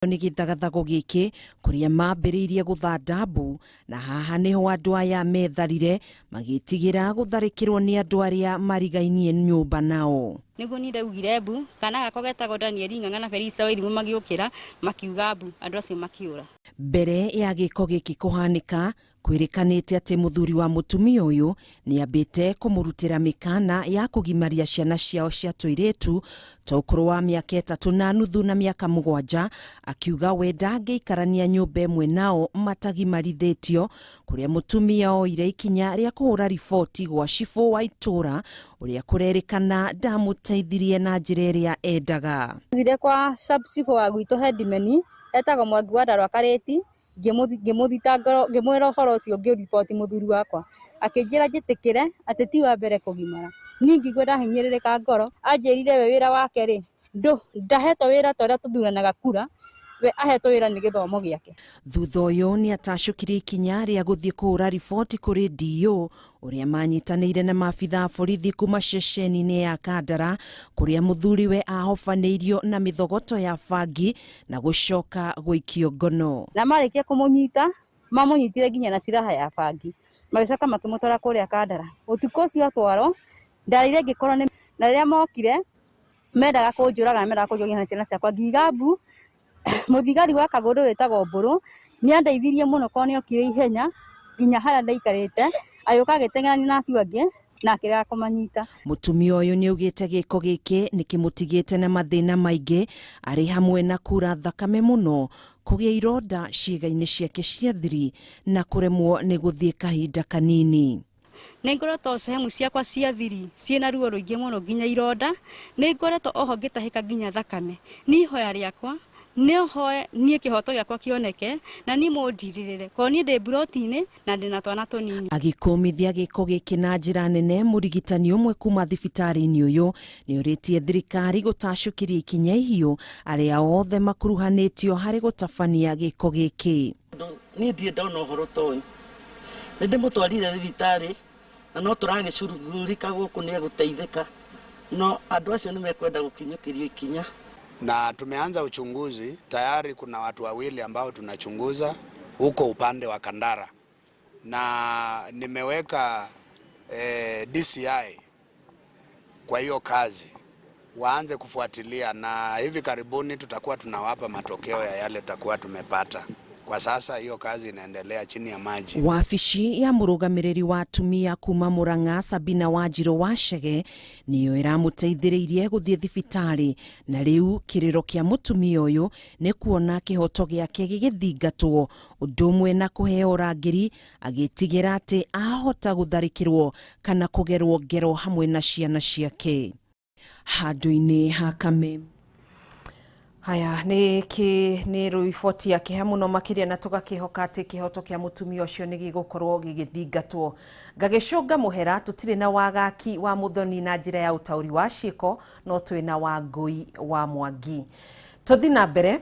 Nĩ gĩthagathago gĩkĩ kũrĩa mambĩrĩirie gũthanda mbu, na haha nĩho andũ aya metharire magĩtigĩra gũtharĩkĩrwo nĩ andũ arĩa marigainie nyũmba nao. Nĩguo niĩ ndaugire mbu, kana gakwa getagwo Daniel Ng'ang'a na Felista Wairimũ magĩũkĩra makiuga mbu, andũ acio makĩũra. Mbere ya gĩko gĩkĩ kũhanĩka, kwĩrĩkanĩte atĩ mũthuri wa mũtumia ũyũ nĩ ambĩte kũmũrutĩra mĩkana ya kũgimaria ciana ciao cia tũirĩtu ta ũkũrũ wa mĩaka 3.5 na mĩaka 7, akiuga we ndangĩikarania nyũmba ĩmwe nao matagimarithĩtio, kũrĩa mũtumia oire ikinya rĩa kũhũra riboti gwa cibũ wa itũra ũrĩa kũrerĩkana ndamũteithirie na njĩra ĩrĩa endaga. Thire kwa sub cibũ wa gwitũ headman etagwo Mwangi wa Ndarwa Karĩti, ngĩmũthitanga, ngĩmwĩra ũhoro ũcio, ngĩriboti mũthuri wakwa, akĩnjĩra njĩtĩkĩre atĩ ti wa mbere kũgimara. Niĩ ngĩigua ndahinyĩrĩrĩka ngoro, anjĩrire we wĩra wake rĩ, ndahetwo wĩra ta ũrĩa tũthuranaga kura, we ahetwo wĩra nĩ gĩthomo gĩake. Thutha ũyũ nĩ atacũkirie ikinya rĩa gũthiĩ kũhũra riboti kũrĩ DO ũrĩa manyitanĩire na maabitha a borithi kuma ceceni-inĩ ya Kandara kũrĩa mũthuriwe ahobanĩirio na mĩthogoto ya bangi na gũcoka gũikio ngono. Na marĩkia kũmũnyita, mamũnyitire nginya na silaha ya bangi, magĩcoka makĩmũtwara kũrĩa Kandara. Ũtukũ ũcio atwarwo, ndarĩire ngĩkorwo nĩ, na rĩrĩa mokire mendaga kũnjũraga, mendaga kũnjũraga na ciana ciakwa. Ngiuga mbu, mũthigari wa Kagũndũ wĩtagwo Mbũrũ nĩ andeithirie mũno tondũ nĩ okire ihenya nginya harĩa ndaikarĩte, agĩũka agĩteng'erania na acio angĩ na akĩrega kũmanyita. Mũtumia ũyũ nĩ augĩte gĩko gĩkĩ nĩ kĩmũtigĩte na mathĩna maingĩ, arĩ hamwe na kura thakame mũno, kũgĩa ironda ciĩga-inĩ ciake cia thiri na kũremwo nĩ gũthiĩ kahinda kanini. Nĩ ngoretwo sehemu ciakwa cia thiri ciĩna ruo rũingĩ mũno nginya ironda, nĩ ngoretwo oho ngĩtahĩka nginya thakame. Niĩ ihoya rĩakwa nĩ hoe niĩ kĩhoto gĩakwa kĩoneke na niĩ mũndirĩrĩre, korwo niĩ ndĩ mburoti-inĩ na ndĩna twana tũnini. Agĩkũmithia gĩko gĩkĩ na njĩra nene, mũrigitani ũmwe kuma thibitarĩ-inĩ ũyũ nĩ ũrĩtie thirikari gũtacũkĩria ikinya ihiũ arĩa othe makuruhanĩtio harĩ gũtabania gĩko gĩkĩ. Niĩ ndirĩ ndona ũhoro ta ũyũ, nĩ ndĩmũtwarire thibitarĩ na no tũragĩcurugurika gũkũ nĩ egũteithĩka, no andũ acio nĩ mekwenda gũkinyũkĩrio ikinya. Na tumeanza uchunguzi tayari, kuna watu wawili ambao tunachunguza huko upande wa Kandara, na nimeweka DCI kwa hiyo kazi waanze kufuatilia, na hivi karibuni tutakuwa tunawapa matokeo ya yale tutakuwa tumepata. Kwa sasa hiyo kazi inaendelea chini ya maji. Wabici ya mũrũgamĩrĩri wa atumia kuma Murang'a Sabina Wanjirũ wa Chege nĩyo ĩramũteithĩrĩirie gũthiĩ thibitarĩ, na rĩu kĩrĩro kĩa mũtumia ũyũ nĩ kuona kĩhoto gĩake gĩgĩthingatwo ũndũ ũmwe na kũheo ũrangĩri, agĩtigĩra atĩ ahota gũtharĩkĩrwo kana kũgerwo ngero hamwe na ciana ciake. Handũ-inĩ ha Kameme. Haya, nĩ riboti ya kĩeha mũno makĩria, na tũgakĩhoka atĩ kĩhoto kĩa mũtumia ũcio nĩ gĩgũkorwo gĩgĩthingatwo. Ngagĩcũnga mũhera, tũtirĩ na wagaki wa Mũthoni na njĩra ya ũtaũri wa ciĩko, no twĩna wa Ngũi wa Mwangi. Tũthiĩ na mbere.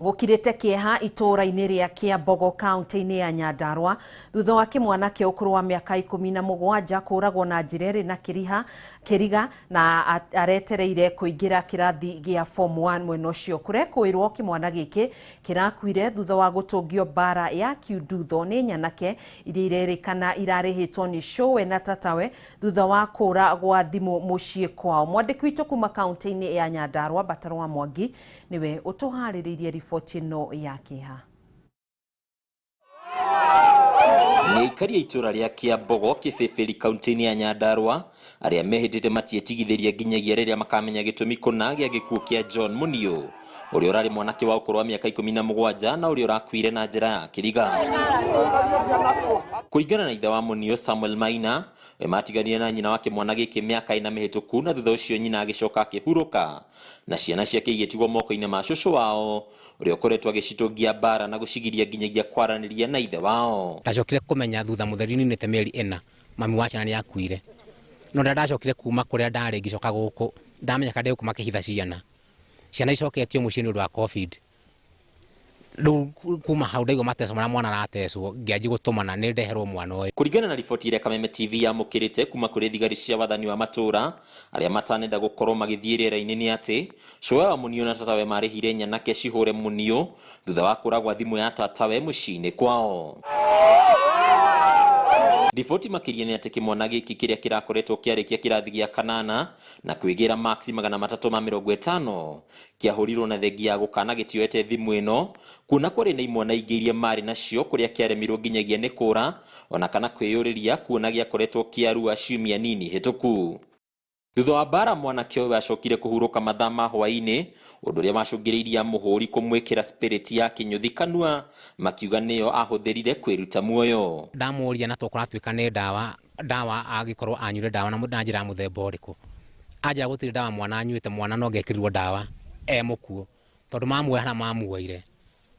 Gũkirĩte kĩeha itũũra-inĩ rĩa Kĩambogo kaunti-inĩ ya Nyandarua thutha wa kĩmwana kĩa ũkũrũ wa mĩaka 17 kũũragwo na njĩra ĩrĩ na kĩriga na aretereire kũingĩra kĩrathi gĩa form 1 mwena ũcio. Kũrekũĩrwo kĩmwana gĩkĩ kĩrakuire thutha wa gũtũngio mbara ya kiundutho nĩ nyanake iria irerĩkana irarĩhĩtwo nĩ cũwe na tatawe thutha wa kũũra gwa thimũ mũciĩ kwao. Mwandĩki witũ kuma kaunti-inĩ ya Nyandarua Mbataro wa Mwangi nĩwe ũtũharĩrĩirie riboti ĩno ya kĩeha. Nĩ aikari a itũũra rĩa Kĩambogo Kĩbĩbĩri kaunti-inĩ ya Nyandarua arĩa mehĩtĩte matietigithĩria nginyagia rĩrĩa makamenya gĩtũmi kũna gĩa gĩkuũ kĩa John Muniu ũrĩa ũrarĩ mwanake wa ũkũrũ wa mĩaka 17 na ũrĩa ũrakuire na njĩra ya kĩriga. Kũringana na ithe wa Muniu Samuel Maina, we matiganire na nyina wa kĩmwana gĩkĩ mĩaka 4 mĩhĩtũku, na thutha ũcio nyina agĩcoka akĩhurũka na ciana ciake igĩtigwo moko-inĩ ma cũcũ wao ũrĩa ũkoretwo agĩcitũngia mbara na gũcigiria nginyagia kwaranĩria na ithe wao. Ndacokire kũmenya thutha mũtheri ninĩte mĩeri 4 mami wa ciana nĩakuire, no rĩrĩa ndacokire kuma kũrĩa ndarĩ ngĩcoka gũkũ ndamenya kana ndĩgũkũ makĩhitha ciana, ciana icoketio mũciĩ nĩ ũndũ wa COVID. Rĩu kuma hau ndaigua mateco marĩa mwana aratecwo ngĩanjia gũtũmana nĩ ndeherwo mwana ũyũ. Kũringana na riboti ĩrĩa Kameme TV yamũkĩrĩte kuma kũrĩ thigari cia wathani wa matũra arĩa matanenda gũkorwo magĩthiĩ rĩera-inĩ nĩ atĩ cũwe wa Muniu na tatawe marĩhire nyanake cihũre Muniu thutha wa kũragwa thimũ ya tatawe mũciĩ-inĩ kwao. Riboti makĩria nĩ atĩ kĩmwana gĩkĩ kĩrĩa kĩrakoretwo kĩarĩkia kĩrathi gĩa kanana na kwĩgĩra max 350 kĩahũrirwo na thengia ya gũkana gĩtioete thimũ ĩno kuona kwarĩ na imwana ingĩ iria marĩ nacio kũrĩa kĩaremirwo nginyagia nĩ kũra ona kana kwĩyũrĩria kuona gĩakoretwo kĩarua ciumia nini hĩtũku. Thutha wa mbara mwanake ũyũ acokire kũhurũka mathaa ma hwaĩ-inĩ ũndũ ũrĩa wacũngĩrĩirie mũhũri kũmwĩkĩra spirit ya kĩnyũthi kanua makiuga nĩyo ahũthĩrire kwĩruta muoyo. Ndamũria na tokorwo atuĩka nĩ ndawa agĩkorwo anyuire ndawa na njĩra ya mũthemba ũrĩkũ. Anjĩra gũtirĩ ndawa mwana anyuĩte, mwana no angĩekĩrirwo ndawa e mũkuũ tondũ mamuoya harĩa mamuoire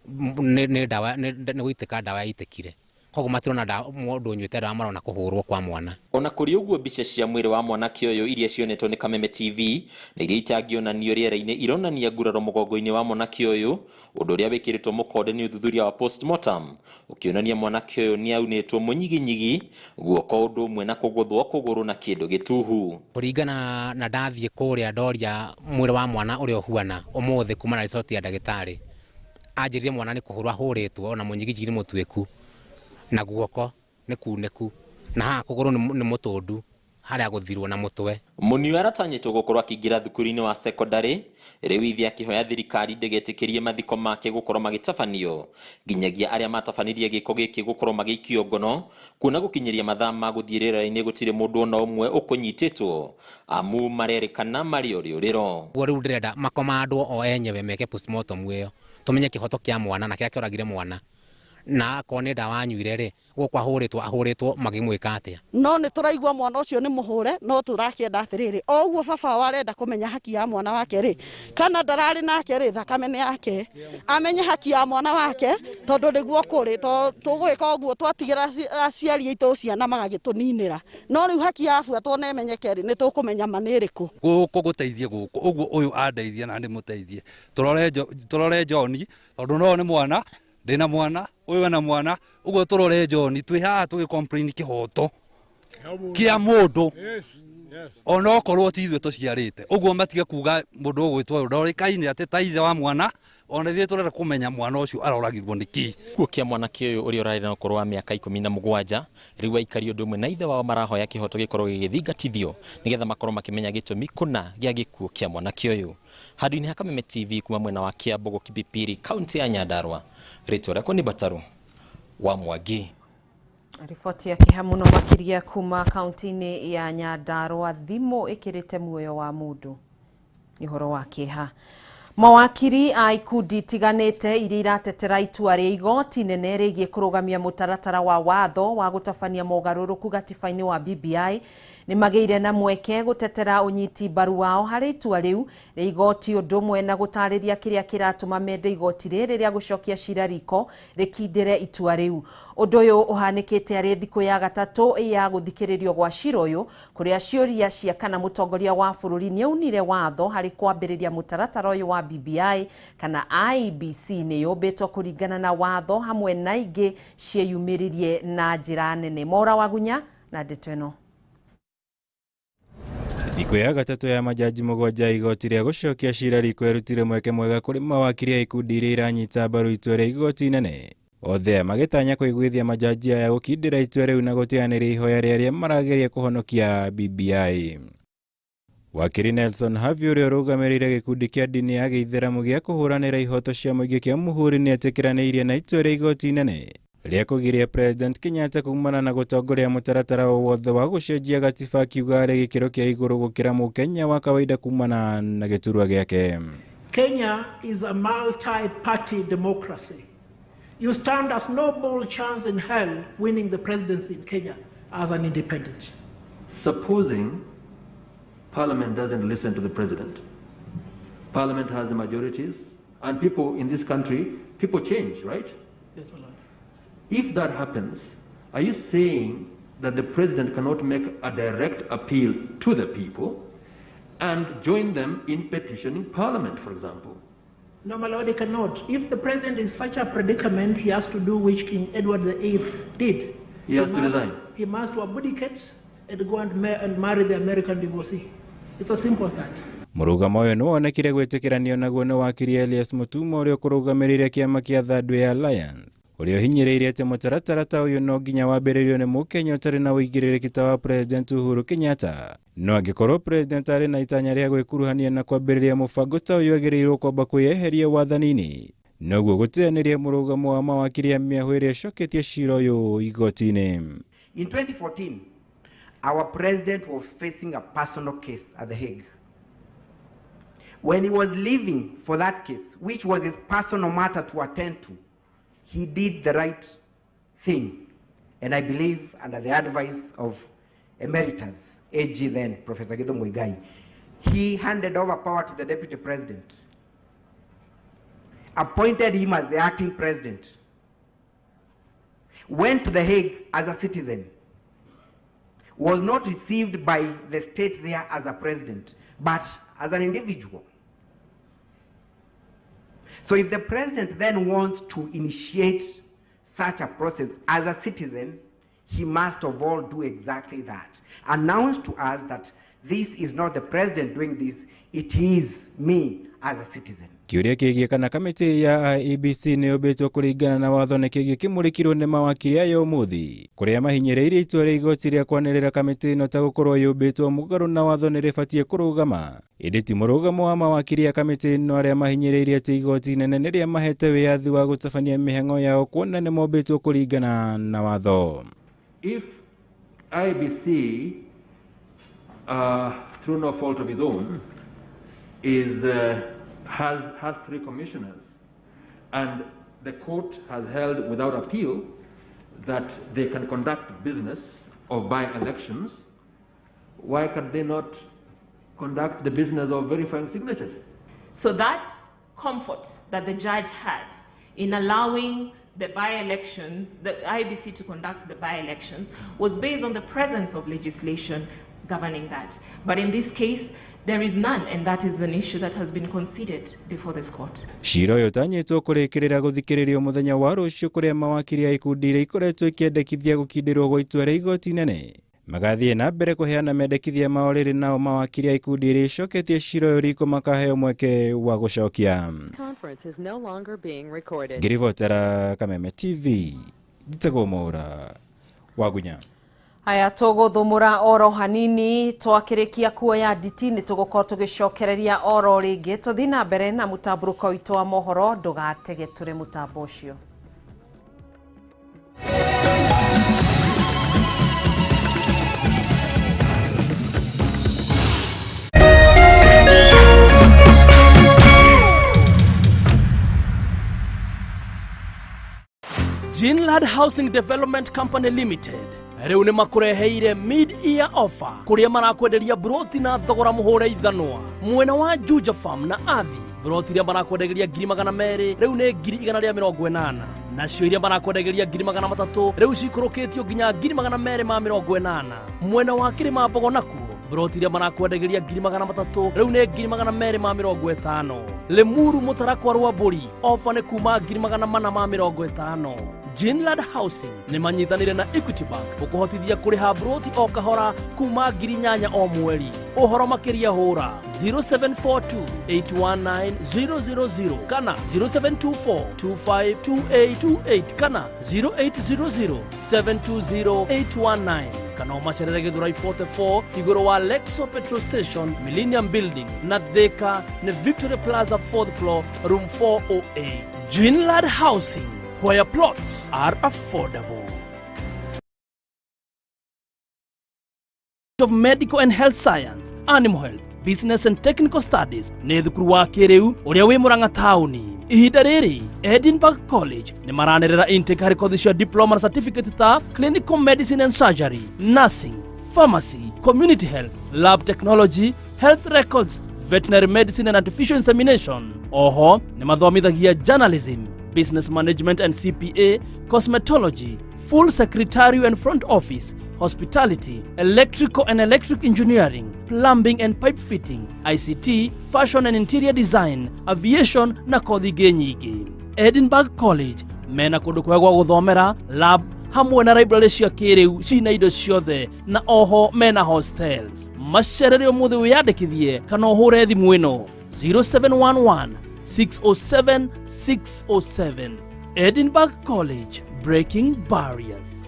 nĩ ndawa nĩ gũitĩka ndawa yaitĩkire. Koguo matirona mũndũ ũnyuĩte ndawa marona kũhũrwo kwa mwana. Ona kũrĩ ũguo mbica cia mwĩrĩ wa mwanake ũyũ iria cionetwo nĩ Kameme TV na iria itangĩonanio rĩera-inĩ ironania nguraro mũgongo-inĩ wa mwanake ũyũ ũndũ ũrĩa wĩkĩrĩtwo mũkonde nĩ ũthuthuria wa postmortem ũkĩonania mwanake ũyũ nĩ aunĩtwo mũnyiginyigi guoko ũndũ ũmwe na kũgũthwo kũgũrũ na kĩndũ gĩtuhu. Kũringana na ndathiĩ kũrĩa ndoria mwĩrĩ wa mwana ũrĩa ũhuana ũmũthĩ kuma na riboti ya ndagĩtarĩ anjĩrire mwana nĩ kũhũrwo ahũrĩtwo ona mũnyiginyigi nĩ mũtuĩku na guoko nĩ kunĩku na haha kũgũrũ nĩ mũtũndu harĩa gũthirwo na mũtwe. Muniu aratanyĩtwo gũkorwo akĩingĩra thukuru-inĩ wa secondary rĩu ithe akĩhoya thirikari ndĩgetĩkĩrie mathiko make gũkorwo magĩtabanio nginyagia arĩa matabanirie gĩko gĩkĩ gũkorwo magĩikio ngono kuona gũkinyĩria mathaa ma gũthiĩ rĩera-inĩ gũtirĩ mũndũ ona ũmwe ũkũnyitĩtwo amu marerĩkana marĩ o rĩũrĩro. Ũguo rĩu ndĩrenda makomandwo o enyewe meke postmortem ĩyo tũmenye kĩhoto kĩa mwana na kĩrĩa kĩoragire mwana na akorwo nĩ ndawa anyuire rĩ gũkũ ahũrĩtwo ahũrĩtwo magĩmwĩka atĩa. No nĩ tũraigua mwana ũcio nĩ mũhũre no tũrakĩenda atĩrĩrĩ o ũguo baba wao arenda kũmenya haki ya mwana wake rĩ kana ndararĩ nake rĩ thakame nĩ yake amenye haki ya mwana wake tondũ nĩguo kũrĩ tũgwĩka ũguo twatigĩra aciari aitũ ciana magagĩtũninĩra no rĩu haki yabuatwo na ĩmenyeke rĩ nĩ tũkũmenya ma nĩ ĩrĩkũ. Gũkũ gũteithie gũkũ ũguo ũyũ andeithie na ndĩmũteithie tũrore John tondũ no nĩ mwana ndĩna mwana ũyũ ena mwana ũguo tũrore John twĩ haha tũgĩ complain kĩhoto kĩa mũndũ ona okorwo ti ithuĩ tũciarĩte ũguo matige kuga mũndũ ũgwĩtwo ũyũ ndorĩkaine atĩ ta ithe wa mwana ona ithuĩ tũrenda kũmenya mwana ũcio aroragirwo nĩ kĩ. Gĩkuũ kĩa mwanake ũyũ ũrĩa ũrarĩ na ũkũrũ wa mĩaka 17 rĩu aikari ũndũ ũmwe na ithe wao marahoya kĩhoto gĩkorwo gĩgĩthingatithio nĩgetha makorwo makĩmenya gĩtũmi kũna gĩa gĩkuũ kĩa mwanake ũyũ. Handũ-inĩ ha Kameme TV kuma mwena wa Kiambogo Kipipiri kaunti ya Nyandarua rĩtwa rĩakwa nĩ Bataru wa Mwangi. Riboti ya kĩeha mũno makĩria kuma kaunti-inĩ ya Nyandarua thimũ ĩkĩrĩte muoyo wa mũndũ nĩ ũhoro wa kĩeha. Mawakiri a ikundi itiganĩte iria iratetera itua rĩa igoti nene rĩgiĩ kũrũgamia mũtaratara wa watho wa gũtabania mogarũrũku gatiba-inĩ wa BBI nĩ magĩire na mweke gũtetera ũnyiti mbaru wao harĩ itua rĩu rĩa igoti ũndũ ũmwe na gũtarĩria kĩrĩa kĩratũma mende igoti rĩrĩ rĩa gũcokia cira riko rĩkindĩre itua rĩu. Ũndũ ũyũ ũhanĩkĩte arĩ thikũ ya gatatũ ya gũthikĩrĩrio gwa cira ũyũ kũrĩa ciũria cia kana mũtongoria wa bũrũri nĩaunire watho harĩ kwambĩrĩria mũtaratara ũyũ wa BBI kana IEBC nĩ yũmbĩtwo kũringana na watho hamwe na ingĩ cieyumĩririe na njĩra nene. Mora Wagunya na ndeto ĩno. Thikũ ya gatatũ ya majaji mũgwanja igoti rĩa gũcokia cira riko ĩrutire mweke mwega kũrĩ mawakiri a ikundi iria iranyita mbaru itua rĩa igoti inene othe magĩtanya kũiguithia majaji aya gũkindĩra itua rĩu na gũteanĩria ihoya rĩa arĩa marageria kũhonokia BBI. Wakiri Nelson Havi ũrĩa ũrũgamĩrĩire gĩkundi kĩa ndini ya gĩithĩramu gĩa kũhũranĩra ihoto cia mũingĩ kĩa Muhuri nĩetĩkĩranĩirie na itua rĩa igoti inene rĩa kũgiria President Kenyatta kumana na gũtongoria mũtaratara o wothe wa gũcenjia gatiba akiuga arĩ gĩkĩro kĩa igũrũ gũkĩra mũkenya wa kawaida kumana na gĩturwa gĩake. Kenya is a multi-party democracy. You stand as no chance in hell winning the presidency in Kenya as an independent. Supposing Parliament doesn't listen to the president. Parliament has the majorities, and people in this country, people change, right? Yes, my lord. If that happens, are you saying that the president cannot make a direct appeal to the people and join them in petitioning Parliament, for example? No, my lord, he cannot. If the president is such a predicament, he has to do which King Edward VIII did. He has to resign. He must abdicate and go and marry the American divorcee. It's as simple as that. Mũrũgamo ũyũ nĩ wonekire gwĩtĩkĩranio naguo nĩ wakiri Elias Mutuma ũrĩa ũkũrũgamĩrĩire kĩama kĩa Third Way Alliance, ũrĩa ũhinyĩrĩirie atĩ mũtaratara ta ũyũ no nginya wambĩrĩrio nĩ mũkenya ũtarĩ na ũigĩrĩrĩki ta wa President Uhuru Kenyatta. No angĩkorwo President arĩ na itanya rĩa gwĩkuruhania na kwambĩrĩria mũbango ta ũyũ, agĩrĩirwo kwamba kwĩyeheria wathani-inĩ. Noguo gũteanĩria mũrũgamo wa mawakiri a mĩahũ ĩrĩa ĩcoketie cira ũyũ igoti-inĩ. In 2014, our president was facing a personal case at The Hague. When he was leaving for that case, which was his personal matter to attend to, he did the right thing. And I believe, under the advice of Emeritus AG then, Professor Githu Muigai, he handed over power to the deputy president, appointed him as the acting president, went to The Hague as a citizen, was not received by the state there as a president, but as an individual. So if the president then wants to initiate such a process as a citizen, he must of all do exactly that. Announce to us that this is not the president doing this, it is me as a citizen. Kĩũria kĩgiĩ kana kamĩtĩ ya IEBC nĩ yũmbĩtwo kũringana na watho nĩ kĩngĩ kĩmũrĩkirwo nĩ mawakiri aya ũmũthĩ, kũrĩa mahinyĩrĩirie itua rĩa igoti rĩa kwanĩrĩra kamĩtĩ ĩno ta gũkorwo yũmbĩtwo mũgarũ na watho nĩ rĩbatiĩ kũrũgama. Ĩndĩ ti mũrũgamo wa mawakiri a kamĩtĩ ĩno arĩa mahinyĩrĩirie atĩ igoti inene nĩ rĩamahete wĩyathi wa gũtabania mĩhang'o yao kuona nĩ mombĩtwo kũringana na watho. If IEBC, through no fault of its own, is has three commissioners, and the court has held without appeal that they can conduct business of by-elections, why can they not conduct the business of verifying signatures? So that comfort that the judge had in allowing the by-elections, the IEBC to conduct the by-elections, was based on the presence of legislation governing that. But in this case, there is none, and that is an issue that has been conceded before this court. Cira ũyũ ũtanyĩtwo kũrĩkĩrĩra gũthikĩrĩrio mũthenya wa rũciũ, kũrĩa mawakiri a ikundi iria ikoretwo ikĩendekithia gũkindĩrwo gwa itua rĩa igoti inene magathiĩ na mbere kũheana mendekithia mao rĩrĩ, nao mawakiri a ikundi iria icoketie cira ũyũ riko makaheo mweke wa gũcokia. Conference is no longer being recorded. Ngĩribotera Kameme TV, njĩtagwo Mwaũra Wagunya. Haya, tũgũthũmũra oro hanini twakĩrĩkia kuoya nditi nĩ tũgũkorwo tũgĩcokereria oro rĩngĩ. Tũthiĩ na mbere na mũtambũrũko witũ wa mohoro, ndũgatege tũrĩ mũtambo ũcio. Ginlad Housing Development Company Limited rĩu nĩ makũreheire mid-year offer kũrĩa marakwenderia broti na thogora mũhũre ithanwa mwena wa Juja Farm na Athi. Broti iria marakwendagĩria 200,000 rĩu nĩ 180,000, nacio iria marakwendagĩria 300,000 rĩu cikũrũkĩtio nginya 280,000. Mwena wa Kĩrĩma Mbogo nakuo broti iria marakwendagĩria 300,000 rĩu nĩ 250,000. Limuru Mũtarakwa Rwambũri ofa nĩ kuma 450,000. Ginlad Housing nĩ manyitanĩire na Equity Bank gũkũhotithia kũrĩha broti o kahora kuma 8,000 o mweri. Ũhoro makĩria hũra 0742 819 000 kana 0724 252828 kana 0800 720 819 kana ũmacerere Gĩthũrai 44 igũrũ wa Lexo Petrol Station, Millennium Building na Thika nĩ Victory Plaza 4th floor, room 408. Ginlad Housing, where plots are affordable. Of Medical and Health Science, Animal Health, Business and Technical Studies nĩ thukuru wa kĩrĩu ũrĩa wĩ Murang'a taũni. Ihinda rĩrĩ Edinburgh College nĩ maranĩrĩra intake harĩ kothi cia diploma na certificate ta Clinical Medicine and Surgery, Nursing, Pharmacy, Community Health, Lab Technology, Health Records, Veterinary Medicine and Artificial Insemination. Oho nĩ mathomithagia journalism, Business Management and CPA, Cosmetology, Full Secretarial and Front Office, Hospitality, Electrical and Electric Engineering, Plumbing and Pipe Fitting, ICT, Fashion and Interior Design, Aviation na kothi ingĩ nyingĩ. Edinburgh College mena kũndũ kwega gwa gũthomera, lab hamwe na library cia kĩrĩu cina indo ciothe na oho mena hostels. Macerere ũmũthĩ wĩyandĩkithie kana ũhũre thimũ ĩno 0711 607 607. Edinburgh College, breaking barriers.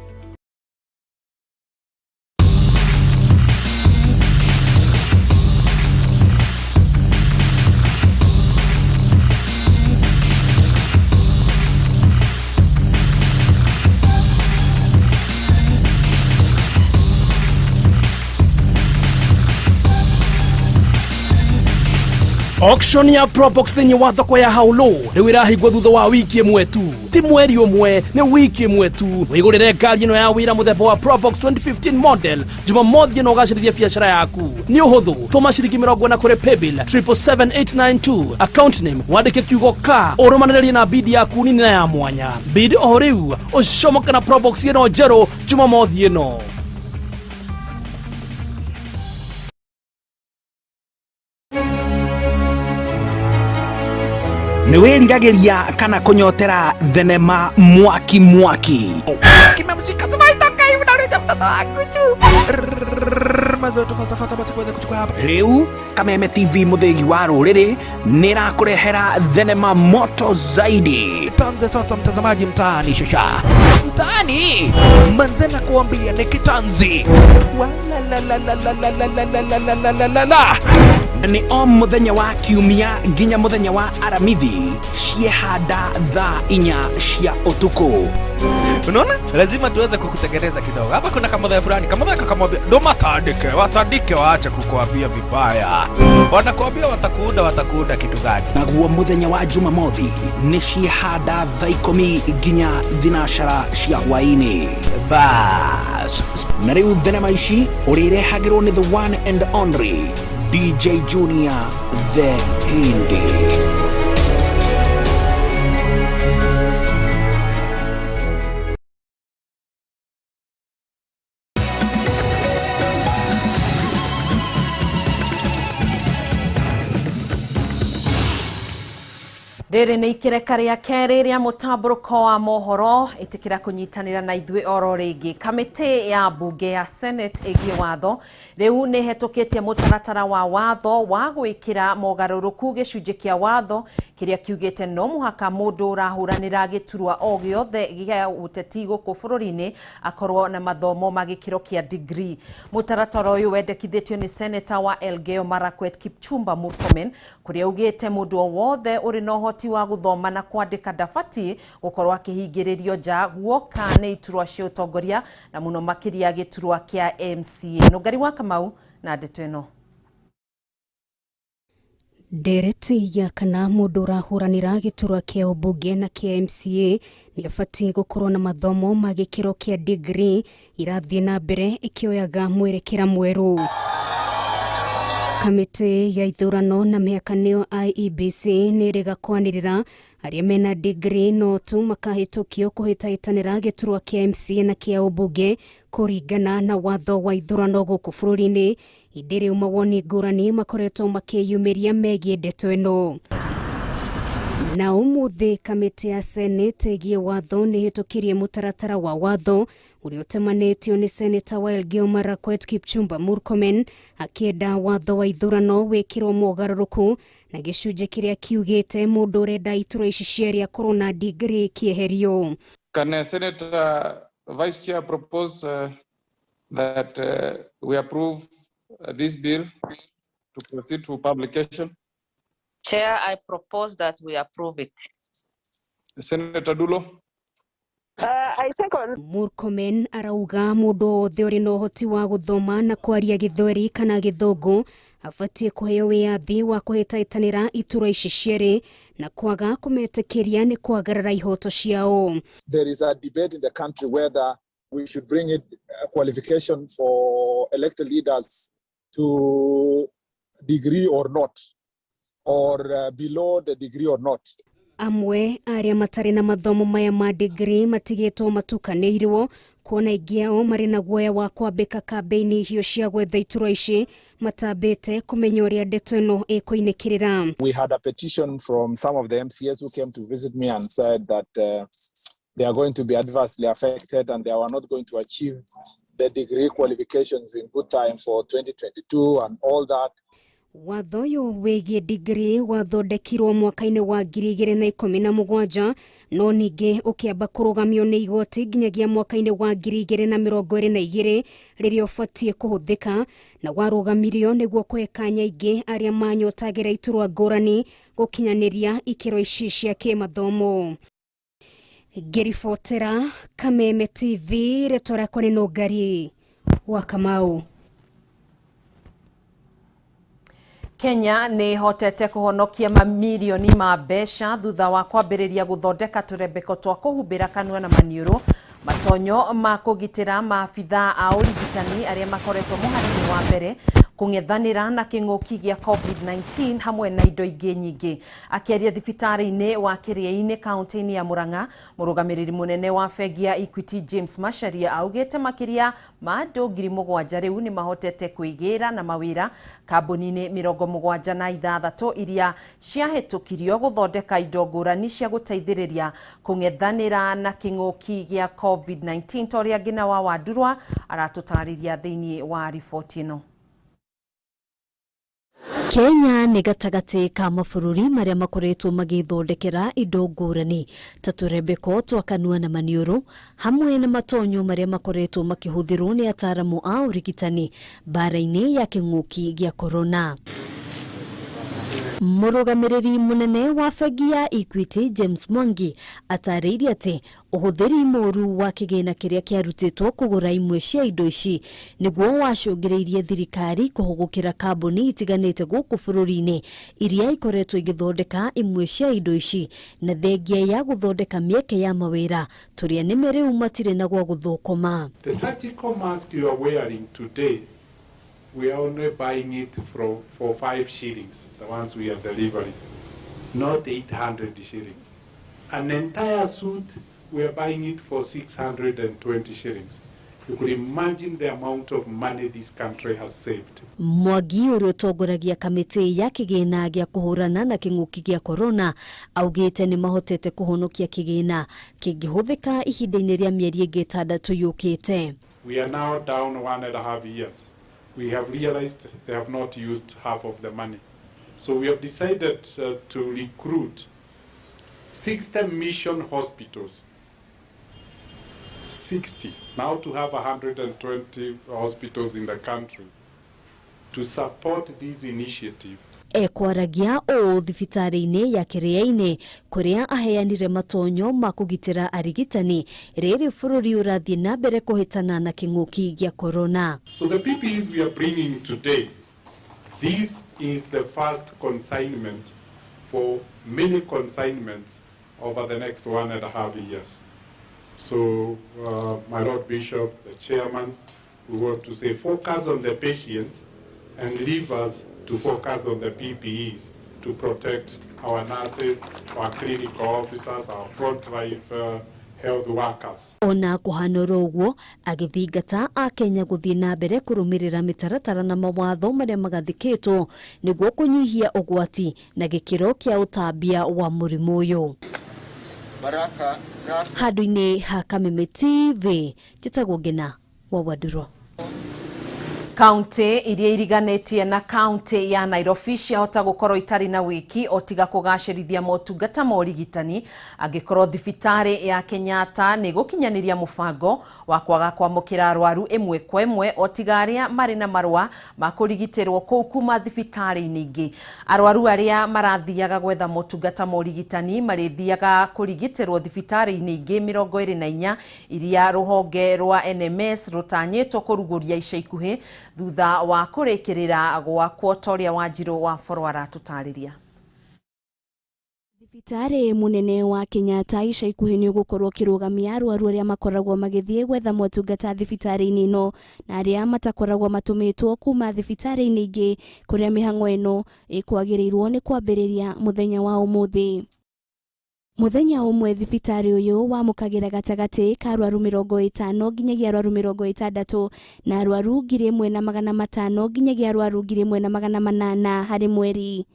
Auction ya Probox thĩinĩ wa thoko ya Haulu rĩu ĩrahingwo thutha wa wiki ĩmwe tu, ti mweri ũmwe, nĩ wiki ĩmwe tu. Wĩgũrĩre ngari ĩno ya wĩra mũthemba wa Probox 2015 model Jumamothi ĩno ũgacĩrithie biacara yaku. Nĩ ũhũthũ, tũma ciringi 40 kũrĩ paybill 777892, account name wandĩke kiugo ka, ũrũmanĩrĩrie na bid yaku nini na ya mwanya. Bid o rĩu ũcomoke na Probox ĩno njerũ Jumamothi ĩno. Nĩ wĩriragĩria kana kũnyotera thenema mwaki mwaki? Rĩu Kameme TV mũthĩgi wa rũrĩrĩ nĩ ĩrakũrehera thenema moto zaidi. Tuanze sasa mtazamaji, mtaani shusha mtaani manze, na kuambia ni kitanzi wala. Nĩ o mũthenya wa kiumia nginya mũthenya wa aramithi ciehanda thaa 4 cia ũtukũ. Unaona, lazima tuweze kukutengeneza kidogo hapa. Kuna kamodha fulani, kamodha kakamwambia ndo matandike, watandike, waache kukuambia vibaya, wanakuambia watakuunda, watakuunda kitu gani? Naguo mũthenya wa Jumamothi nĩ ciehanda thaa 10 nginya 12 cia hwaĩ-inĩ. Bas, na rĩu thenema ici ũrĩrehagĩrwo nĩ the one and only DJ Junior the Hindi. Rĩrĩ nĩ ikereka rĩa kerĩ rĩa mũtambũrũko wa mohoro, ĩtĩkĩra kũnyitanĩra na ithuĩ oro rĩngĩ. Kamĩtĩ ya mbunge ya Senate ĩgiĩ watho rĩu nĩ ĩhetũkĩtie mũtaratara wa watho wa gwĩkĩra mogarũrũku gĩcunjĩ kĩa watho kĩrĩa kiugĩte no mũhaka mũndũ ũrahũranĩra gĩturwa o gĩothe gĩa ũteti gũkũ bũrũri-inĩ akorwo na mathomo ma gĩkĩro kĩa degree. Mũtaratara ũyũ wendekithĩtio nĩ Senator wa Elgeyo Marakwet Kipchumba Murkomen, kũrĩa augĩte mũndũ o wothe ũrĩ na ũhoti wa gũthoma na kwandĩka ndabatiĩ gũkorwo akĩhingĩrĩrio nja guoka nĩ iturwa cia ũtongoria na mũno makĩria gĩturwa kĩa MCA. Nũngari wa Kamau na ndeto ĩno. Ndereti ya kana mũndũ ũrahũranĩra gĩturwa kĩa ũmbunge na kĩa MCA nĩ abatiĩ gũkorwo na mathomo ma gĩkĩro kĩa degree irathiĩ na mbere ĩkĩoyaga mwerekera mwerũ. Kamĩtĩ ya ithurano na mĩhaka nĩyo IEBC nĩ ĩrĩga kwanĩrĩra arĩa mena degree no tu makahĩtũkio kũhĩtahĩtanĩra gĩturwa kĩa MCA na kĩa ũmbunge kũringana na watho wa ithurano gũkũ bũrũri-inĩ. Ĩndĩ rĩu mawoni ngũrani makoretwo makĩyumĩria megiĩ ndeto ĩno. Na ũmũthĩ kamĩtĩ ya Senate ĩgiĩ watho nĩ ĩhĩtũkirie mũtaratara wa watho ũrĩa ũtemanĩtio nĩ Senator wa Elgeyo Marakwet Kipchumba Murkomen akĩenda watho wa ithurano wĩkĩrwo mogarũrũku na gĩcunjĩ kĩrĩa kiugĩte mũndũ ũrenda iturwa ici cierĩ akorwo na degree kĩeherio. Can Senator Vice Chair propose that we approve this bill to proceed to publication? Chair, I propose that we approve it. Senator Dulo? I think on... Murkomen arauga mũndũ wothe ũrĩ na ũhoti wa gũthoma na kwaria gĩthweri kana gĩthũngũ abatiĩ kũheo wĩyathi wa kũhĩtahĩtanĩra iturwa ici cierĩ na kwaga kũmetĩkĩria nĩ kwagarara ihoto ciao. There is a debate in the country whether we should bring it a qualification for elected leaders to degree or not, or below the degree or not. Amwe arĩa matarĩ na mathomo maya ma degree matigĩtwo matukanĩirwo kuona aingĩ ao marĩ na guoya wa kwambĩka kambĩini icio cia gwetha iturwa ici matambĩte kũmenya ũrĩa ndeto ĩno ĩkũinĩkĩrĩra. We had a petition from some of the MCAs who came to visit me and said that they are going to be adversely affected and they are not going to achieve the degree qualifications in good time for 2022 and all that. Watho ũyũ wĩgiĩ degree wathondekirwo mwaka-inĩ wa 2017 no ningĩ ũkĩamba kũrũgamio nĩ igoti nginyagia mwaka-inĩ wa 2022 rĩrĩa ũbatiĩ kũhũthĩka na warũgamirio nĩguo kũhe kanya aingĩ arĩa manyotagĩra iturwa ngũrani gũkinyanĩria ikĩro ici cia kĩmathomo. Ngĩribotera Kameme TV, rĩtwa rĩakwa nĩ Nũngari wa Kamau. Kenya nĩ hotete kũhonokia mamirioni ma mbeca thutha wa kwambĩrĩria gũthondeka tũrembeko twa kũhumbĩra kanua na maniũrũ, matonyo ma kũgitĩra maabithaa a ũrigitani arĩa makoretwo mũhari-inĩ wa mbere kũng'ethanĩra na kĩng'ũki gĩa COVID-19 hamwe na indo ingĩ nyingĩ. Akĩaria thibitarĩ-inĩ wa Kĩrĩa-inĩ kaunti-inĩ ya Murang'a, mũrũgamĩrĩri mũnene wa bengi ya Equity James Macharia augĩte makĩria ma andũ 7,000 rĩu nĩ mahotete kwĩgĩra na mawĩra kambuni-inĩ 76 iria ciahĩtũkirio gũthondeka indo ngũrani cia gũteithĩrĩria kũng'ethanĩra na kĩng'ũki gĩa COVID-19 ta ũrĩa Ngina wa Wandurwa aratũtarĩria thĩinĩ wa riboti ĩno. Kenya nĩ gatagatĩ ka mabũrũri marĩa makoretwo magĩthondekera indo ngũrani ta tũrembeko twa kanua na maniũrũ hamwe na matonyo marĩa makoretwo makĩhũthĩrwo nĩ ataramu a ũrigitani mbara-inĩ ya kĩng'ũki gĩa korona. Mũrũgamĩrĩri mũnene wa bengi ya Equity James Mwangi atarĩirie atĩ ũhũthĩri mũru wa kĩgĩna kĩrĩa kĩarutĩtwo kũgũra imwe cia indo ici nĩguo wacũngĩrĩirie thirikari kũhũgũkĩra kambuni itiganĩte gũkũ bũrũri-inĩ iria ikoretwo igĩthondeka imwe cia indo ici na thengia ya gũthondeka mĩeke ya mawĩra tũrĩa nĩme rĩu matirĩ na gwa gũthũkũma. The surgical mask you are wearing today, we are only buying it for 5 shillings, the ones we are delivering, not 800 shillings. An entire suit, we are buying it for 620 shillings. You could imagine the amount of money this country has saved. Mwangi ũrĩa ũtongoragia kamĩtĩ ya kĩgĩna gĩa kũhũrana na kĩng'ũki gĩa korona augĩte nĩ mahotete kũhonokia kĩgĩna kĩngĩhũthĩka ihinda-inĩ rĩa mĩeri ĩngĩ 6 yũkĩte. We are now down 1.5 years. We have realized they have not used half of the money. So we have decided to recruit 60 mission hospitals. 60, now to have 120 hospitals in the country to support this initiative. Ekwaragia ũũ thibitarĩ-inĩ ya Kĩrĩa-inĩ kũrĩa aheanire matonyo ma kũgitĩra arigitani rĩrĩ bũrũri ũrathiĩ na mbere kũhĩtana na kĩng'ũki gĩa korona. So the PPEs we are bringing today, this is the first consignment for many consignments over the next 1.5 years. So my Lord Bishop, the chairman, we want to say focus on the patients and leave us to focus on the PPEs to protect our nurses, our clinical officers, our frontline health workers. Ona kũhanũra ũguo agĩthingata akenya gũthiĩ na mbere kũrũmĩrĩra mĩtaratara na mawatho marĩa magathĩkĩtwo nĩguo kũnyihia ũgwati na gĩkĩro kĩa ũtambia wa mũrimũ ũyũ. Handũ-inĩ ha Kameme TV, njĩtagwo Ngina wa Wandurwa. Kaunti iria iriganĩtie na kaunti ya Nairobi ciahota gũkorwo itarĩ na wĩki o tiga kũgacĩrithia motungata ma ũrigitani angĩkorwo thibitarĩ ya Kenyatta nĩ gũkinyanĩria mũbango wa kwaga kwamũkĩra arwaru ĩmwe kwa ĩmwe o tiga arĩa marĩ na marũa ma kũrigitĩrwo kũu kuma thibitarĩ-inĩ ingĩ. Arwaru arĩa marathiaga gwetha motungata ma ũrigitani marĩthiaga kũrigitĩrwo thibitarĩ-inĩ ingĩ 24 iria rũhonge rwa NMS rũtanyĩtwo kũrugũria ica ikuhĩ thutha wa kũrĩkĩrĩra gwakwo ta ũrĩa Wanjirũ wa Boro aratũtarĩria. Thibitarĩ mũnene wa Kenyatta ica ikuhĩ nĩ ũgũkorwo ũkĩrũgamia arwaru arĩa makoragwo magĩthiĩ gwetha motungata thibitarĩ-inĩ ĩno na arĩa matakoragwo matũmĩtwo kuma thibitarĩ-inĩ ingĩ kũrĩa mĩhang'o ĩno ĩkwagĩrĩirwo nĩ kwambĩrĩria mũthenya wa ũmũthĩ. Mũthenya ũmwe thibitarĩ ũyũ wamũkagĩra gatagatĩ ka arwaru 50 nginyagia arwaru 60 na arwaru 1500 nginyagia arwaru 1800 harĩ mweri.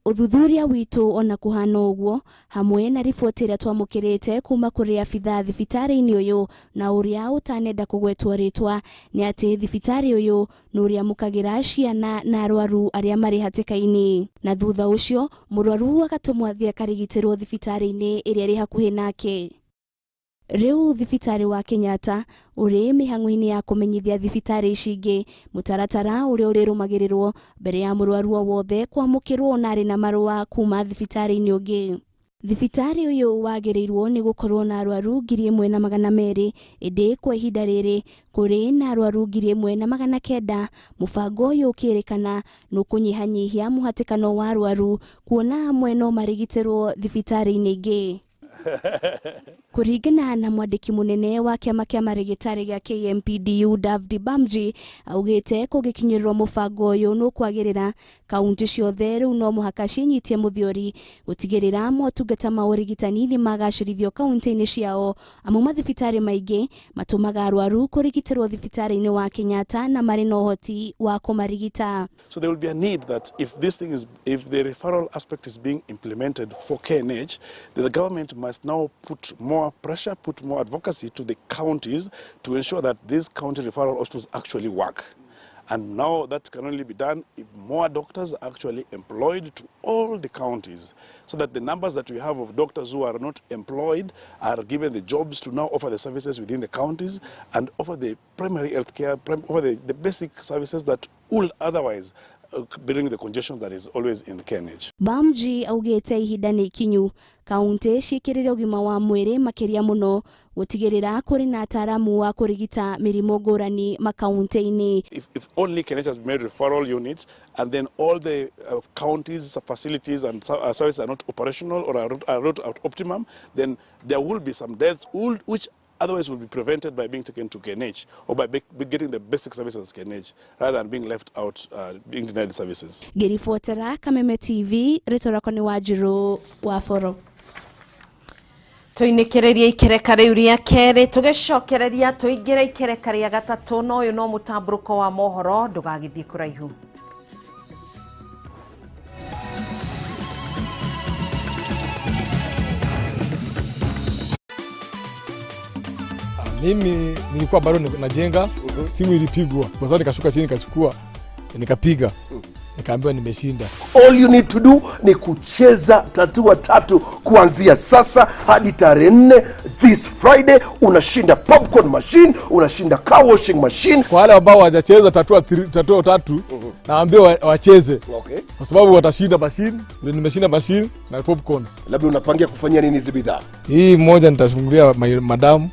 Ũthuthuria witũ ona kũhana ũguo hamwe na riboti ĩrĩa twamũkĩrĩte kuma kũrĩ abithaa thibitarĩ-inĩ ũyũ na ũrĩa ũtanenda kũgwetwo rĩtwa nĩ atĩ thibitarĩ ũyũ nĩ ũrĩamũkagĩra ciana na arwaru arĩa marĩ hatĩka-inĩ, na thutha ũcio mũrwaru agatũmwo athiĩ akarigitĩrwo thibitarĩ-inĩ ĩrĩa ĩrĩ hakuhĩ nake. Rĩu thibitarĩ wa Kenyatta ũrĩ mĩhang'o-inĩ ya kũmenyithia thibitarĩ ici ingĩ mũtaratara ũrĩa ũrĩrũmagĩrĩrwo mbere ya mũrwaru o wothe kwamũkĩrwo na arĩ na marũa kuma thibitarĩ-inĩ ũngĩ. Thibitarĩ ũyũ wagĩrĩirwo nĩ gũkorwo na arwaru 1200 ĩndĩ kwa ihinda rĩrĩ kũrĩ na arwaru 1900. Mũbango ũyũ ũkĩrĩkana nũkũnyihanyihia mũhatĩkano wa arwaru kuona amwe no marigitĩrwo thibitarĩ-inĩ ingĩ. Kũringana na mwandĩki mũnene wa kĩama kĩa marĩgĩtarĩ gĩa KMPDU Davdi Bamji augĩte kũngĩkinyĩrĩrwo mũbango ũyũ nũkwagĩrĩra kaunti ciothe rĩu no mũhaka cinyitie mũthiori gũtigĩrĩra motungata ma ũrigitani nĩ magacĩrithio kaunti-inĩ ciao, amu mathibitarĩ maingĩ matũmaga arwaru kũrigitĩrwo thibitarĩ-inĩ wa Kenyatta na marĩ na ũhoti wa kũmarigita. So there will be a need that if this thing is, if the referral aspect is being implemented for KNH, then the government must now put more pressure, put more advocacy to the counties to ensure that these county referral hospitals actually work. And now that can only be done if more doctors are actually employed to all the counties, so that the numbers that we have of doctors who are not employed are given the jobs to now offer the services within the counties and offer the primary health care, offer the basic services that would otherwise bring the congestion that is always in the KNH. Bamji augĩte ihinda nĩ ikinyu kaunti ciĩkĩrĩre ũgima wa mwĩrĩ makĩria mũno gũtigĩrĩra kũrĩ na ataaramu wa kũrigita mĩrimũ ngũrani makaunti-inĩ. If only KNH has made referral units and then all the counties, facilities and services are not operational or are not at optimum, then there will be some deaths which otherwise will be prevented by being taken to KNH or by getting the basic services at KNH rather than being left out, being denied the services. Ngĩribotera Kameme TV, rĩtwa rĩakwa nĩ Wanjirũ wa Boro. Tũinĩkĩrĩria ikereka rĩu rĩa kerĩ tũgĩcokereria tũingĩre ikereka rĩa gatatũ no ũyũ no mũtambũrũko wa mohoro ndũgagĩthiĩ kũraihu. Mimi nilikuwa bado najenga, simu ilipigwa. Kwa sababu nikashuka chini nikachukua, nikapiga. Nikaambiwa nimeshinda. All you need to do ni kucheza tatua tatu kuanzia sasa hadi tarehe 4 this Friday. Unashinda popcorn machine, unashinda car washing machine. Kwa wale ambao hawajacheza tatua tatu, naambia wacheze. Okay. Kwa sababu watashinda machine, nimeshinda machine na popcorns. Labda unapangia kufanyia nini hizi bidhaa? Hii moja nitafungulia madamu.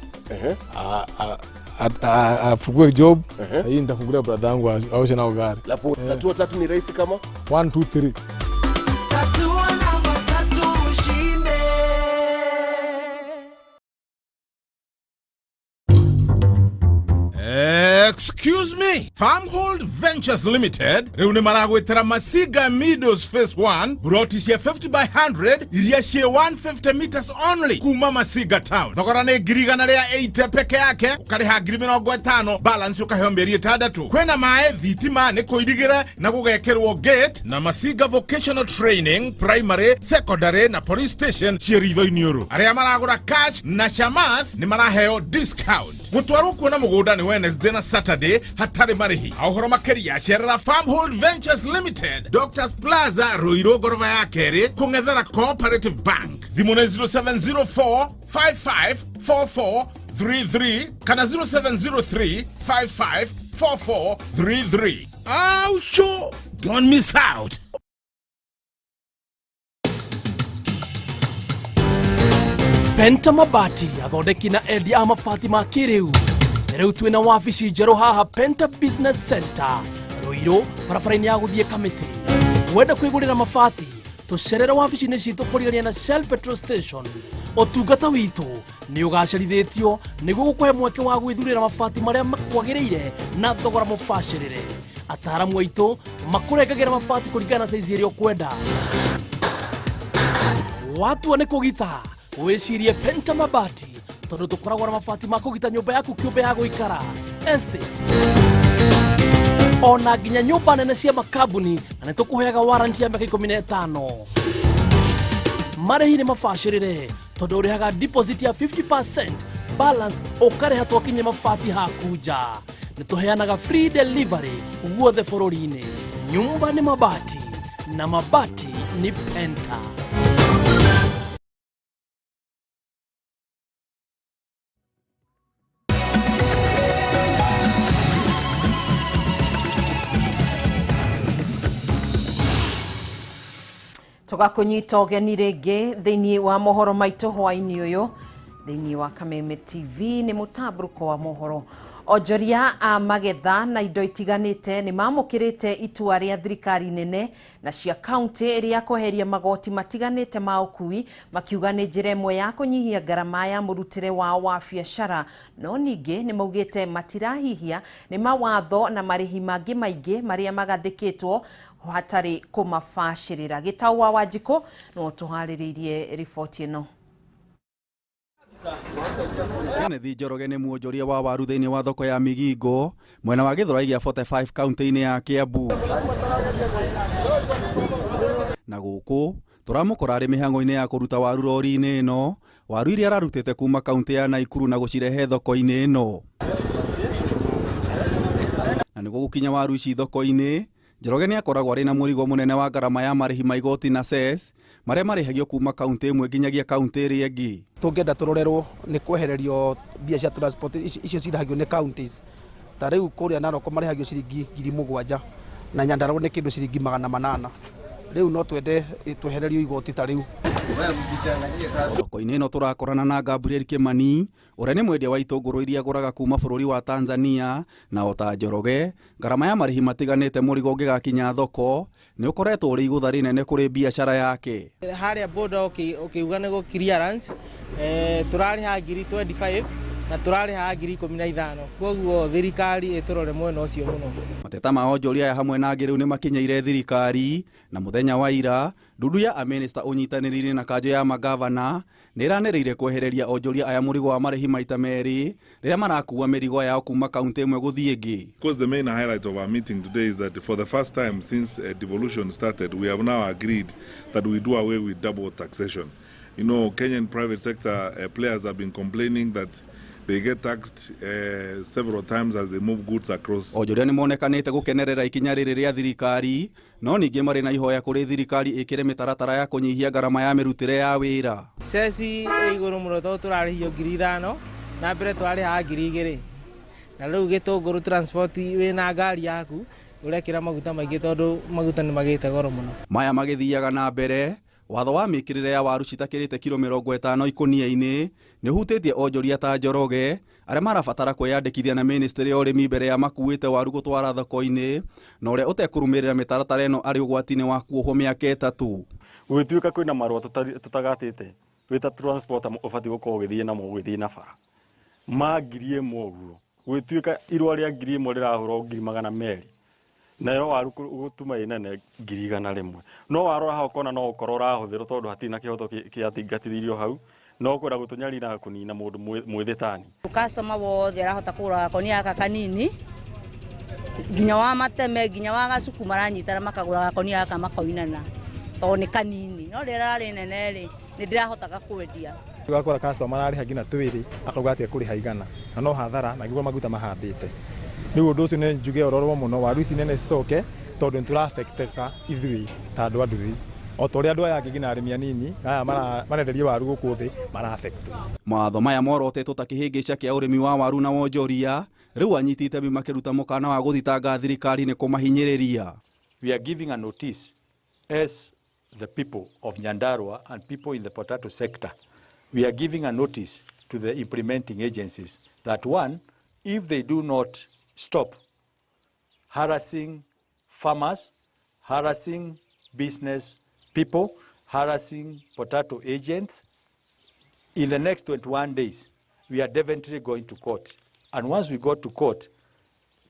Afungue job. Hii nitafungulia brother yangu aoshe nao gari. Alafu tatua tatu ni rahisi kama 1 2 3. Tatua namba tatu ushinde. Excuse me, Farmhold Ventures Limited rĩu nĩ maragwĩtĩra Masiga Meadows Phase 1 broti cia 50 by 100 iria ciĩ 150 meters only kuma Masiga Town. Thogora nĩ 180,000 peke yake, ũkarĩha 50,000, balance ũkaheo mĩeri 6. Kwĩna maĩ, thitima nĩ kũirigĩra na gũgekĩrwo gate na Masiga Vocational Training Primary, Secondary na Police Station ciĩ ritho-inĩ ũrũ. Arĩa maragũra cash na shamas nĩ maraheo discount. Gũtwarwo kuona mũgũnda nĩ Wednesday na Saturday hatarĩ marĩhi. Ũhoro makĩria cerera Farmhold Ventures Limited, Doctors Plaza, Ruiru ngoroba ya kerĩ, kũng'ethera Cooperative Bank. Thimũ nĩ 0704 5544 33 kana 0703 5544 33. Oh, sure, don't miss out. Penta Mabati athondeki na endia a mabati ma kĩrĩu. Rĩu twĩna wabici njerũ haha Penta Business Center Ruiru, barabara-inĩ ya gũthiĩ Kamĩtĩ. Wenda kwĩgũrĩra mabati, tũcerere wabici-inĩ citũ kũrigania na Shell Petrol Station. Ũtungata witũ nĩ ũgacĩrithĩtio nĩguo gũkũhe mweke wa gwĩthurĩra mabati marĩa makwagĩrĩire na thogora mũbacĩrĩre. Ataaramu aitũ makũrengagĩra mabati kũringana na saizi ĩrĩa ũkwenda. Watua nĩ kũgita wĩcirie Penta Mabati tondũ tũkoragwo na mabati ma kũgita nyũmba yaku kĩũmbe ya gũikara estates ona nginya nyũmba nene cia makambuni na nĩ tũkũheaga warranty ya mĩaka 15. Marĩhi nĩ mabacĩrĩre tondũ ũrĩhaga deposit ya 50% balance ũkarĩha twakinye mabati haku nja. Nĩ tũheanaga free delivery guothe bũrũri-inĩ. Nyumba nĩ mabati na mabati ni Penta. Tũgakũnyita ũgeni rĩngĩ thĩinĩ wa mohoro maitũ hwaĩ-inĩ ũyũ thĩinĩ wa Kameme TV nĩ mũtambũrũko wa mohoro. Onjoria a magetha na indo itiganĩte nĩ mamũkĩrĩte itua rĩa thirikari nene na cia kaunti rĩa kweheria magoti matiganĩte ma ũkui, makiuga nĩ njĩra ĩmwe ya kũnyihia ngarama ya mũrutĩre wao wa biacara. No ningĩ nĩ maugĩte matirahihia nĩ mawatho na marĩhi mangĩ maingĩ marĩa magathĩkĩtwo hatarĩ kũmabacĩrĩra. Gĩtau wa Wanjikũ no tũharĩrĩirie riboti ĩno. Kenneth Njoroge nĩ mwonjoria wa waru thĩinĩ wa thoko ya Migingo mwena wa Gĩthũrai gĩa 45 kaunti-inĩ ya Kiambu. Na gũkũ tũramũkora arĩ mĩhang'o-inĩ ya kũruta waru rori-inĩ ĩno, waru iria ararutĩte kuma kaunti ya Naikuru na gũcirehe thoko-inĩ ĩno. Na nĩguo gũkinya waru ici thoko-inĩ, Njoroge nĩ akoragwo arĩ na mũrigo mũnene wa ngarama ya marĩhi ma igoti na cess marĩa marĩhagio kuma kaunti ĩmwe nginyagia kaunti ĩrĩa ĩngĩ. Tũngĩenda tũrorerwo nĩ kwehererio mbia cia transport icio cirĩhagio nĩ counties. Ta rĩu kũrĩa Narok marĩhagio ciringi 7,000 na Nyandarua nĩ kĩndũ ciringi 800. Rĩu no twende twehererio igoti ta rĩu. Thoko-inĩ ĩno tũrakorana na Gabriel Kimani ũrĩa nĩ mwendia wa itũngũrũ iria agũraga kuma bũrũri wa Tanzania, na o ta Njoroge ngarama ya marĩhi matiganĩte mũrigo ũngĩgakinya thoko nĩ ũkoretwo ũrĩ igũtha rĩnene kũrĩ biacara yake. Harĩa border ũkiuga nĩ gũ clearance, tũrarĩha 25,000 na tũrarĩha 15,000, koguo thirikari ĩtũrore mwena ũcio mũno. Mateta ma onjoria aya hamwe na angĩ rĩu nĩ makinyĩire thirikari, na mũthenya wa ira ndundu ya amĩnĩsta ũnyitanĩrĩire na kanjũ ya magavana nĩ ĩranĩrĩire kwehereria onjoria aya mũrigo wa marĩhi maita merĩ rĩrĩa marakua mĩrigo yao kuma kaunti ĩmwe gũthiĩ ĩngĩ. Of course, the main highlight of our meeting today is that for the first time since devolution started, we have now agreed that we do away with double taxation. You know, Kenyan private sector players have been complaining that they get taxed several times as they move goods across. Onjoria nĩ monekanĩte gũkenerera ikinya rĩrĩ rĩa thirikari, no ningĩ marĩ na ihoya kũrĩ thirikari ĩkĩre mĩtaratara ya kũnyihia ngarama ya mĩrutĩre ya wĩra. Ceci ĩ igũrũ mũno tondũ tũrarĩhio 5,000 na mbere twarĩhaga 2,000. Na rĩu gĩtũngũrũ transport wĩna ngari yaku ũrekĩra maguta maingĩ tondũ maguta nĩ magĩte goro mũno. Maya magĩthiaga na mbere, watho wa mĩkĩrĩre ya waru citakĩrĩte kiro 50 ikũnia-inĩ nĩ ũhutĩtie onjoria ta Njoroge arĩa marabatara kwĩyandĩkithia na ministry ya ũrĩmi mbere ya makuĩte waru gũtwara thoko-inĩ, na ũrĩa ũtekũrũmĩrĩra mĩtaratara ĩno arĩ ũgwati-inĩ wa kuohwo mĩaka 3. Gũgĩtuĩka kwĩna marũa tũtagatĩte wĩ ta transporter ũbatiĩ gũkorwo ũgĩthiĩ namo ũgĩthiĩ na bara ma 1,000 ũguo, gũgĩtuĩka irũa rĩa 1,000 rĩrahũrwo 200,000 nayo waru gũtuma ĩ nene 100,000. No warora hau ũkona no ũkorwo ũrahũthĩrwo tondũ hatirĩ na kĩhoto kĩatingatithĩirio hau, no kwenda gũtũnyarira kũnina mũndũ mwĩthĩ tani. Customer wothe arahota kũgũra gakonia gaka kanini nginya wa mateme nginya wa gacuku maranyitana makagũra gakonia gaka makoinana tondũ nĩ kanini, no rĩrĩa rarĩ nene rĩ nĩ ndĩrahotaga kwendia. Ũgakora customer ararĩha nginya 2 akauga atĩ ekũrĩha 100 na no hathara na nĩguo maguta mahambĩte. Rĩu ũndũ ũcio nĩ njuge ũrorwo mũno waru ici nene cicoke tondũ nĩ tũrafecteka ithuĩ ta andũ a nduthi o ta ũrĩa andũ aya angĩ nginya arĩmi anini aya marenderia waru gũkũ thĩ marafectwo. Mawatho maya morotetwo ta kĩhĩngĩca kĩa ũrĩmi wa waru na wonjoria rĩu anyiti itemi makĩruta mũkana wa gũthitanga thirikari nĩ kũmahinyĩrĩria. We are giving a notice as the people of Nyandarua and people in the potato sector. We are giving a notice to the implementing agencies that one, if they do not stop harassing farmers, harassing business people, harassing potato agents, in the next 21 days, we are definitely going to court. And once we go to court,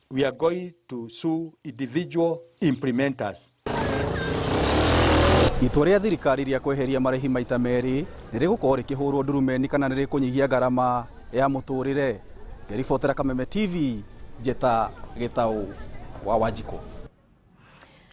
we are going to sue individual implementers. Itua rĩa thirikari rĩa kweheria marĩhi maita merĩ nĩ rĩgũkorwo rĩkĩhũrwo ndurumeni kana nĩ rĩkũnyihia ngarama ya mũtũrĩre. Ngĩribotera Kameme TV, Njeta Gĩtaũ wa Wanjikũ.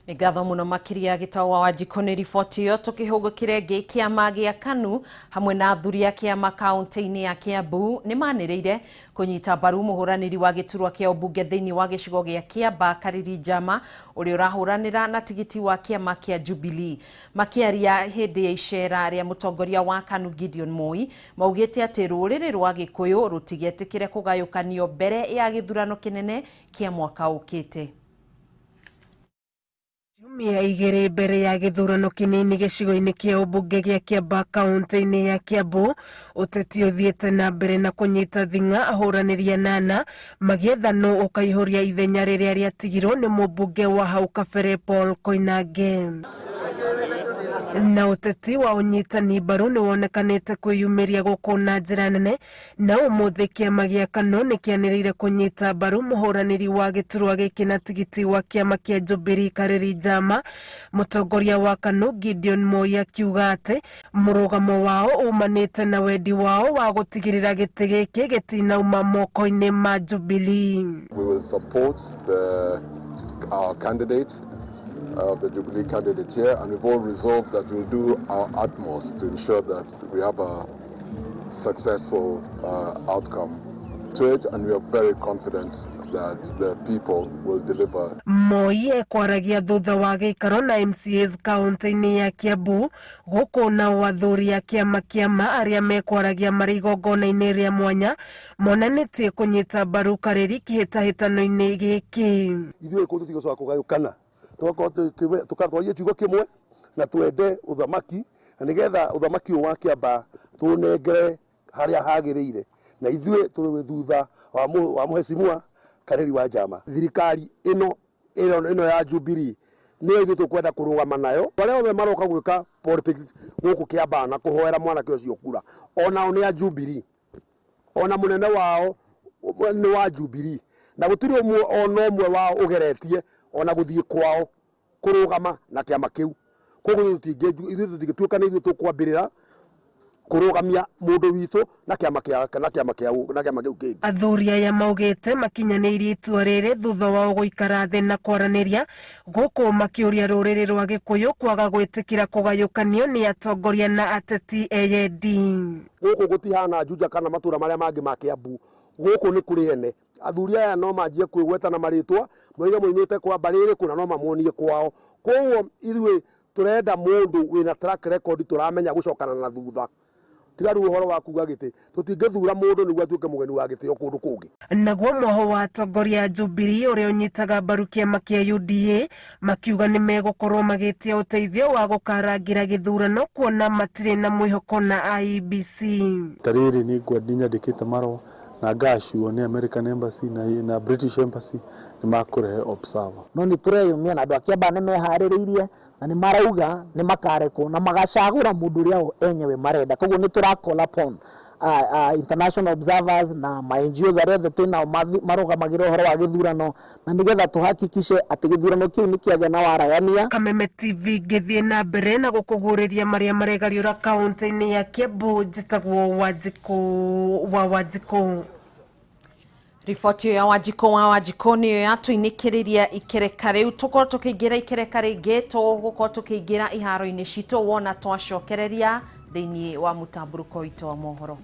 Nĩ ngatho mũno makĩria Gĩtaũ wa Wanjikũ nĩ riboti ĩyo. Tũkĩhũgũkĩre ngĩ kĩama gĩa KANU hamwe na athuri a kĩama kaunti-inĩ ya Kiambu nĩ manĩrĩire kũnyita mbaru mũhũranĩri wa gĩturwa kĩa ũmbunge thĩinĩ wa gĩcigo gĩa Kĩamba Kariri Njama ũrĩa ũrahũranĩra na tigiti wa kĩama kĩa Jubilee. Makĩaria hĩndĩ ya icera rĩa mũtongoria wa KANU Gideon Moi, maugĩte atĩ rũrĩrĩ rwa Gĩkũyũ rũtigetĩkĩre kũgayũkanio mbere ya gĩthurano kĩnene kĩa mwaka ũkĩte. Ciumia igĩrĩ mbere ya gĩthurano kĩnini gĩcigo-inĩ kĩa ũmbunge gĩa Kĩamba kaunti-inĩ ya Kiambu, ũteti ũthiĩte na mbere na kũnyita thing'a ahũranĩri anana magĩetha nũ ũkaihũria ithenya rĩrĩa rĩatigirwo nĩ mũmbunge wa hau kabere Paul Koinange. Na ũteti wa ũnyitani mbaru nĩ wonekanĩte kwĩyumĩria gũkũ na njĩra nene, na ũmũthĩ kĩama gĩa KANU nĩ kĩanĩrĩire kũnyita mbaru mũhũranĩri wa gĩturwa gĩkĩ na tigiti wa kĩama kĩa Jubilee Kariri Njama. Mũtongoria wa KANU Gideon Moi akiuga atĩ mũrũgamo wao umanĩte na wendi wao wa gũtigĩrĩra gĩtĩ gĩkĩ gĩtinauma moko-inĩ ma Jubilee. We will support our candidate of the Jubilee candidate here, and we've all resolved that we'll do our utmost to ensure that we have a successful outcome to it, and we are very confident that the people will deliver. Moi ekwaragia thutha wa gĩikaro na MCAs kaunti-inĩ ya Kiambu gũkũ nao athuri a kĩama kĩama arĩa mekwaragia marĩ igongona-inĩ rĩa mwanya monanĩtie kũnyita mbaru Kariri kĩhĩtahĩtano-inĩ gĩkĩ. Ithuĩ kũu tũtigũcoka kũgayũkana, tukatwaria kiugo kimwe na twende uthamaki, na nigetha uthamaki ũyũ wa Kĩamba tũnengere harĩa hagĩrĩire, na ithuĩ tũrĩ thutha wa mũhecimua Kariri wa Njama. Thirikari ĩno ĩno ya Jubilee nĩyo ithuĩ tũkwenda kũrũgama nayo. Arĩa othe maroka gwĩka politics gũkũ Kĩamba na kũhoera mwanake ũcio kura, onao nĩ a Jubilee, ona mũnene wao nĩ wa Jubilee, na gũtirĩ ũmwe ona ũmwe wao ũgeretie ona gũthiĩ kwao kũrũgama na kĩama kĩu. Koguo ithuĩ tũtingĩtuĩka nĩ ithuĩ tũkwambĩrĩra kũrũgamia mũndũ witũ na kĩama kĩa na kĩama kĩa na kĩama kĩu kĩngĩ. Athuri aya maugĩte makinyanĩirie itua rĩrĩ thutha wao gũikara thĩ na kwaranĩria gũkũ makĩũria rũrĩrĩ rwa Gĩkũyũ kwaga gwĩtĩkĩra kũgayũkanio nĩ atongoria na ateti eyendi. Gũkũ gũtihana Juja kana matũra marĩa mangĩ ma Kiambu, gũkũ nĩ kũrĩ ene. Athuri aya no manjie kwĩgweta na marĩtwa moiga moimĩte kwa mbarĩ ĩrĩkũ na no mamuonie kwao. Koguo ithuĩ tũrenda mũndũ wĩna track record tũramenya gũcokana na thutha. Tiga rĩu ũhoro wa kuga gĩtĩ, tũtingĩthura mũndũ nĩguo atuĩke mũgeni wa gĩtĩo kũndũ kũngĩ. Naguo mwoho wa atongoria a Jubilee ũrĩa ũnyitaga mbaru kĩama kĩa UDA makiuga nĩ megũkorwo magĩtia ũteithio wa gũkarangĩra gĩthurano kuona matirĩ na mwĩhoko na IEBC. Tarĩrĩ nĩ nyandĩkĩte marũa na ngaciwo nĩ American Embassy na British Embassy nĩ makũrehe observer. No nĩ tũreyumia na andũ a Kĩamba nĩ meharĩrĩirie na nĩ marauga nĩ makarekwo na magacagũra mũndũ ũrĩa o enyewe marenda. Koguo nĩ tũra call upon international observers na ma NGOs arĩa othe twĩnao marũgamagĩra ũhoro wa gĩthurano na nĩgetha tũhakikishe atĩ gĩthurano kĩu nĩ kĩagĩa na waragania. Kameme TV ngĩthiĩ na mbere na gũkũgũrĩria marĩa maregariũra kaunti-inĩ ya Kiambu. Njĩtagwo Wanjikũ wa Wanjikũ. Riboti ya Wanjikũ wa Wanjikũ nĩyo yatũinĩkĩrĩria ikereka rĩu. Tũkorwo tũkĩingĩra ikereka rĩngĩ, tũgũkorwo tũkĩingĩra iharo-inĩ citũ wona twacokereria thĩinĩ wa mũtambũrũko witũ wa mohoro.